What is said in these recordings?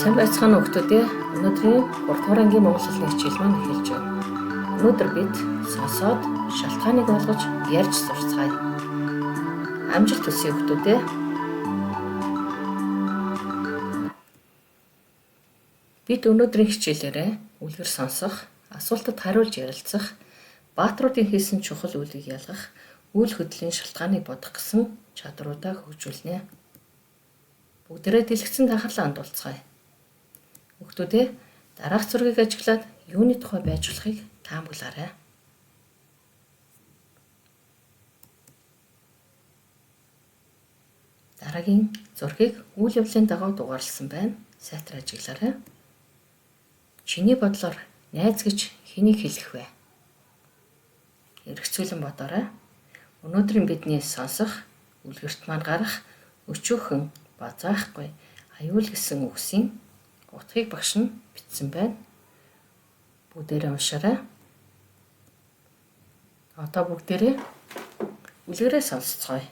Сайн байцгаана уу хүмүүстээ. Өнөөдрийн 3 дугаар ангийн монгол хэлний хичээл маань эхэлж байна. Өнөөдөр бид сонсоод шалтгааныг олгож ярьж сурцгаая. Амжилт хүсье хүмүүстээ. Бид өнөөдрийн хичээлээрээ үлгэр сонсох, асуултад хариулж ярилцах, баатруудын хийсэн чухал үйлийг ялгах, үйл хөдлөлийн шалтгааныг бодох гэсэн чадруудаа хөгжүүлнэ. Бүгдээрээ дэлгэцэнд анхаарлаа хандуулцгаая. Хүмүүстээ дараах зургийг ажиглаад юуны тухай байж болохыг таамаглаарай. Дараагийн зургийг үйл явдлын дагуу дугаарласан байна. Сайтар ажиглаарай. Чиний бодлоор найз гэж хэнийг хэлэх вэ? Эргэцүүлэн бодоорой. Өнөөдрийн бидний сонсох, үлгэрт маань гарах өчүүхэн, базаахгүй, аюул гэсэн үгсийн утгыг багш нь бичсэн байна. Бүгдээрээ уншаарай. Одоо бүгдээрээ үлгэрээ сонсоцгоё.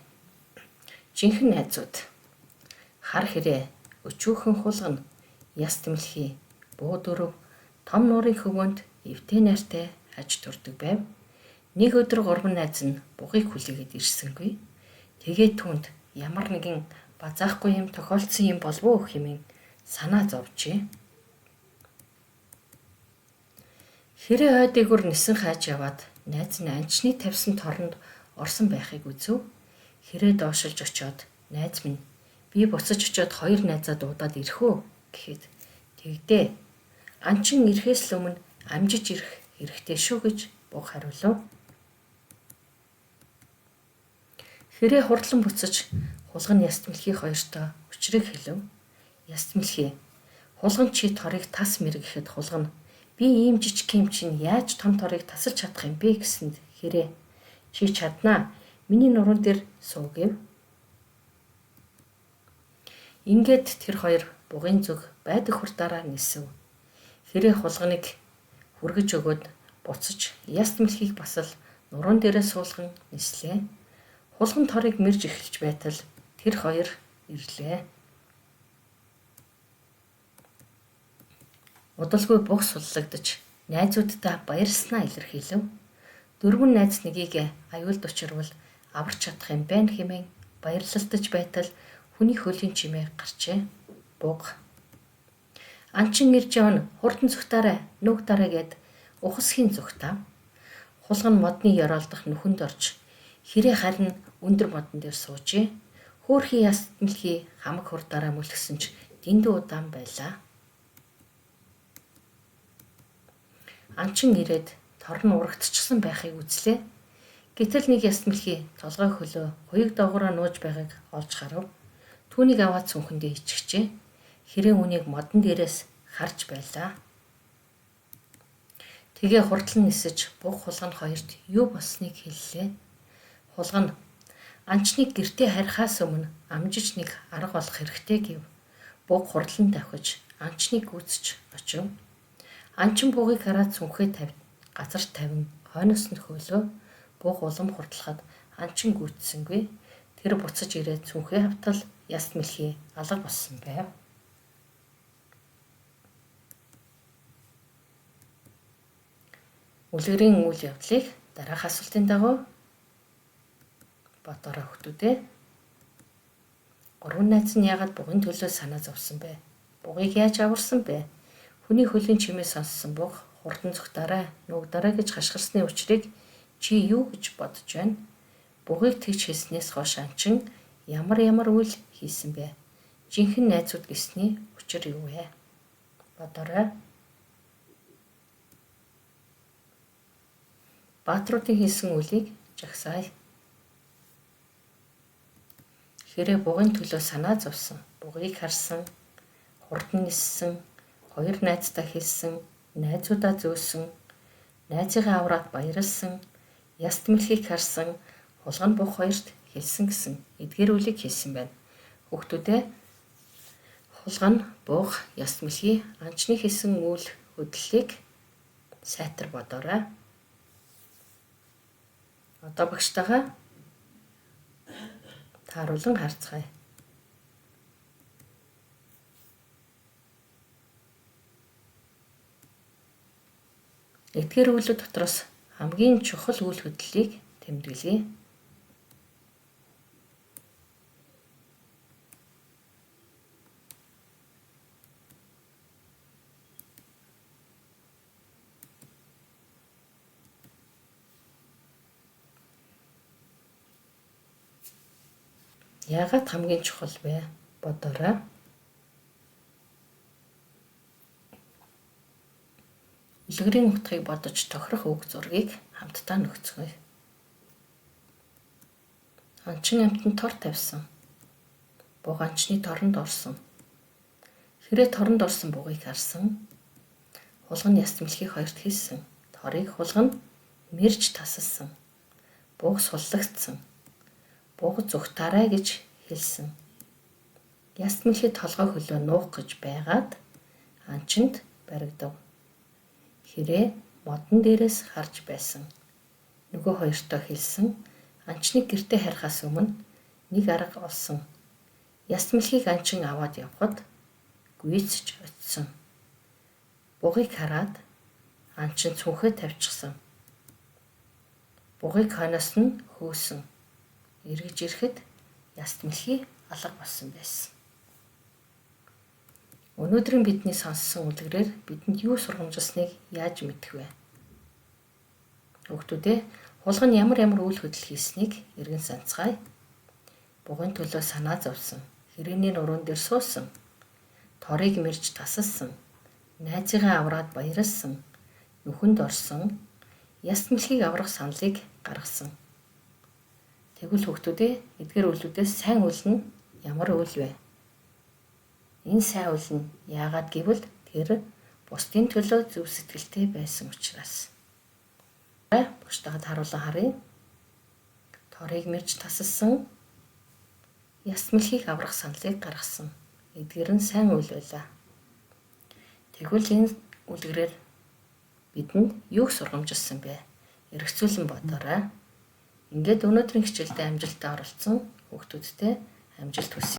Жинхэнэ найзууд. Хар хэрээ, өчүүхэн хулгана, яс тэмлэхий, буу дөрөв, том нуурын хөвгөнд эвтэй найртай аж төрдөг байв. Нэг өдөр гурван найз нь бугыг хүлээгээд ирсэнгүй. Тэгээд түүнд ямар нэгэн базаахгүй юм тохиолдсон юм болов уу хэмээн санаа зовжээ. Хэрээ ой дээгүүр нисэн хайж яваад найз нь анчны тавьсан торонд орсон байхыг үзэв. Хэрээ доошилж очиод найз минь би буцаж очиод хоёр найзаа дуудаад ирэх үү гэхэд тэгдээ. Анчин ирэхээс л өмнө амжиж ирэх хэрэгтэй шүү гэж буг хариулав. Хэрээ хурдлан буцаж хулган яс тэмлэхий хоёртоо учрыг хэлэв. Яс тэмлэхий хулган чи торыг тас мэргэхэд хулгана. Би ийм жижиг юм чинь яаж том торыг тасалж чадах юм бэ гэсэнд хэрээ чи чаднаа. Миний нуруунд дээр суу гэв. Ингээд тэр хоёр бугын зүг байдаг хурдаараа нисэв. Хэрээ хулганыг хүргэж өгөөд буцаж яс тэмлэхийг бас л нуруун дээрээ суулган нислээ. Хулган торыг мэрж эхэлж байтал тэр хоёр ирлээ. Удалгүй буг суллагдаж найзууддаа баярласнаа илэрхийлэв. Дөрвөн найз нэгийг аюулд учирвал аварч чадах юм байна хэмээн баярлалтаж байтал хүний хөлийн чимээ гарчээ. Буг. Анчин ирж явна, хурдан зүгтаарай, нүг дараа гэд ухасхийн зүгтав. Хулган модны ёроолдох нүхэнд орж хэрээ харин өндөр модон дээр суужээ. Хөөхий яс тэмлэхий хамаг хурдаараа мөлхсөн ч дэндүү удаан байлаа. Анчин ирээд тор нь урагдчихсан байхыг үзлээ. Гэтэл нэг яс тэмлэхий толгой хөлөө хуйг доогоороо нууж байгааг олж харав. Түүнийг аваад цүнхэндээ ичгэжээ. Хэрээ үүнийг модон дээрээс харж байлаа. Тэгээ хурдлан нисэж буг хулган хоёрт юу болсныг хэллээ. Хулган анчныг гэртээ харихаас өмнө амжиж нэг арга олох хэрэгтэй гэв. Буг хурдлан давхиж анчныг гүйцэж очив. Анчин бугыг хараад цүнхээ газар тавин хойноос нь хөөлөө. Буг улам хурдлахад анчин гүйцсэнгүй. Тэр буцаж ирээд цүнхээ хавтал яс мэлхий алга болсон байв. Үлгэрийн үйл явдлыг дараах асуултын дагуу бодоорой хүмүүстээ. Гурван найз нь яагаад бугын төлөө санаа зовсон бэ? Бугыг яаж аварсан бэ? Хүний хөлийн чимээ сонссон буг хурдан зүгтаарай, нуугдарай гэж хашгирсны учрыг чи юу гэж бодож байна? Бугыг тэгж хэлснээс хойш анчин ямар ямар үйл хийсэн бэ? Жинхэнэ найзууд гэсний учир юу вэ? Бодоорой. Баатруудын хийсэн үйлийг жагсаая. Хэрээ бугын төлөө санаа зовсон, бугыг харсан, хурдан ниссэн, хоёр найздаа хэлсэн, найзуудаа зөөсөн, найзыгаа авраад баярлсан, яс тэмлэхийг харсан, хулган буг хоёрт хэлсэн гэсэн эдгээр үйлийг хийсэн байна. Хүүхдүүдээ хулган, буг, яс тэмлэхий, анчны хийсэн үйл хөдлөлийг сайтар бодоорой. Одоо багштайгаа тааруулан харцгаая. Эдгээр үйлүүд дотроос хамгийн чухал үйл хөдлөлийг тэмдэглэе. Яагаад хамгийн чухал вэ? Бодоорой. Үлгэрийн утгыг бодож тохирох үг зургийг хамтдаа нөхцгөөе. Анчин амьтан тор тавьсан. Буг анчны торонд орсон. Хэрээ торонд орсон бугыг харсан. Хулган яс мэлхий хоёрт хэлсэн. Торыг хулган мэрж тасалсан. Буг суллагдсан. Буг зүгтаарай гэж хэлсэн. Яс мэлхий толгой хөлөө нуух гэж байгаад анчинд баригдав. Хэрээ модон дээрээс харж байсан. Нөгөө хоёртоо хэлсэн. Анчныг гэртээ харихаас өмнө нэг арга олсон. Яс мэлхийг анчин аваад явхад гүйцэж очсон. Бугыг хараад анчин цүнхээ тавьчихсан. Бугыг хойноос нь хөөсөн. Эргэж ирэхэд яс мэлхий алга болсон байсан. Өнөөдрийн бидний сонссон үлгэрээр бидэнд юу сургамжилсныг яаж мэдэх вэ? Хүүхдүүд ээ, хулган ямар ямар үйл хөдлөл хийснийг эргэн санацгаая. Бугын төлөө санаа зовсон, хэрээний нуруун дээр суусан, торыг мэрж тасалсан, найзыгаа авраад баярлсан, нүхэнд орсон, яс мэлхийг аврах саналыг гаргасан. Тэгвэл хүүхдүүд ээ, эдгээр үйлүүдээс сайн үйл нь ямар үйл вэ? Энэ сайн үйл нь яагаад гэвэл тэр бусдын төлөө зөв сэтгэлтэй байсан учраас. Багштайгаа харуулан харъя. Торыг мэрж тасалсан, яс мэлхийг аврах саналыг гаргасан. Эдгээр нь сайн үйл байлаа. Тэгвэл энэ үлгэрээр бидэнд юуг сургамжилсан бэ? Эргцүүлэн бодоорой. Ингээд өнөөдрийн хичээлдээ амжилттай оролцсон хүүхдүүдтэй амжилт хүсье.